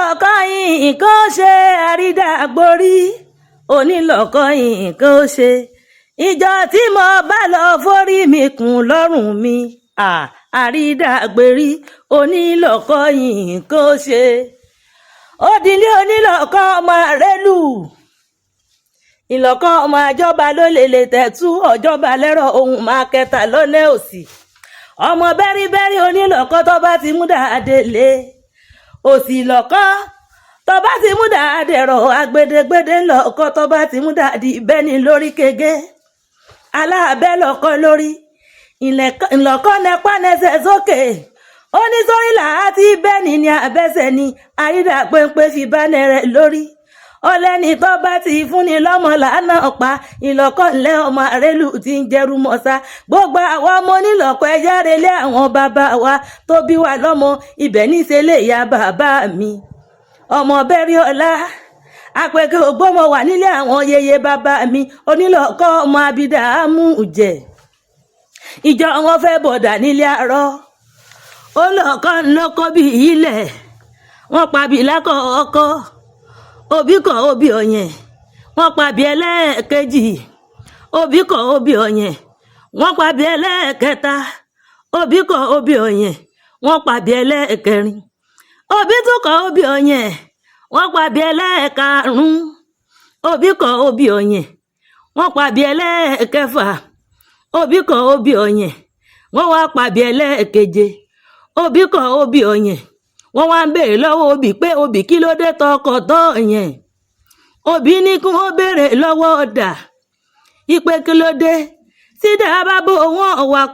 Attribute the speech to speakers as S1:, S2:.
S1: Onílọ̀kọ́ nǹkan ó ṣe àrídàgborí, onílọ̀kọ́ nǹkan ó ṣe. Ìjọ tí mo bá lọ forí mi kùn lọ́rùn mi, àrídàgbérí, onílọ̀kọ́ nǹkan ó ṣe. Òdìlé onílọ̀kọ́ ọmọ àrélù, ìlọ́kọ́ ọmọ àjọba ló lè lè tẹ̀tú ọ̀jọba lẹ́rọ̀ ohun máa kẹta lọ́nà òsì. Ọmọ bẹ́ríbẹ́rí onílọ̀kọ́ tó bá ti mú dáadé lé òsì lọ́kọ́, tó bá ti mú dáadé rọ̀ agbẹdẹgbẹdẹ ńlọ́kọ́, tó bá ti mú dáadé bẹ́ni lórí kege aláàbẹ́ lọ́kọ́ lórí ìlọ́kọ́ nẹpá nẹsẹ̀ sókè. Ó ní sórí làá tí bẹ́ni ní abẹ́sẹ̀ ni àrídà péńpé fi bá nẹrẹ lórí. Ọlẹ́ni tó bá ti fúnni lọ́mọ làánà pa ìlọ́kọ̀ ńlẹ́ ọmọ àrélù tí ń jẹrú mọ́sá. Gbogbo àwọn ọmọ onílọ́kọ̀ ẹ̀yà relé àwọn bàbá wa tó bí wa lọ́mọ ibẹ̀ níṣẹ́ lè ya bàbá mi. Ọmọ bẹ́rí ọlá àpèkè ògbómọ wà nílé àwọn yeye bàbá mi onílọ́kọ̀ ọmọ abidà amújẹ. Ìjọ wọn fẹ́ bọ̀dà nílé àárọ̀, ó lọ́kọ́ ńlọ́kọ́ bí ilẹ̀ wọ́n pa bí lákọ̀ ọkọ́ òbí kọ̀ òbí ọ̀yẹn, wọ́n pa bí ẹlẹ́ẹ̀kejì, òbí kọ̀ òbí ọ̀yẹn, wọ́n pa bí ẹlẹ́ẹ̀kẹta, òbí kọ̀ òbí ọ̀yẹn, wọ́n pa bí ẹlẹ́ẹ̀kẹrin, òbí tún kọ̀ òbí ọ̀yẹn, wọ́n pa bí ẹlẹ́ẹ̀karùn-ún, òbí kọ̀ òbí ọ̀yẹn, wọ́n pa bí ẹlẹ́ẹ̀kẹfà, òbí kọ̀ òbí ọ̀yẹn, wọ́n wá pa bí ẹlẹ́ẹ̀keje, òbí kọ̀ òbí ọ̀yẹn. Wọ́n wá ń béèrè lọ́wọ́ òbí pé, òbí, kí ló dé tọkọ̀ tọ́ yẹn? Òbí ní kí wọ́n béèrè lọ́wọ́ ọ̀dà ìpè kí ló dé sídà bá bò wọ́n wà.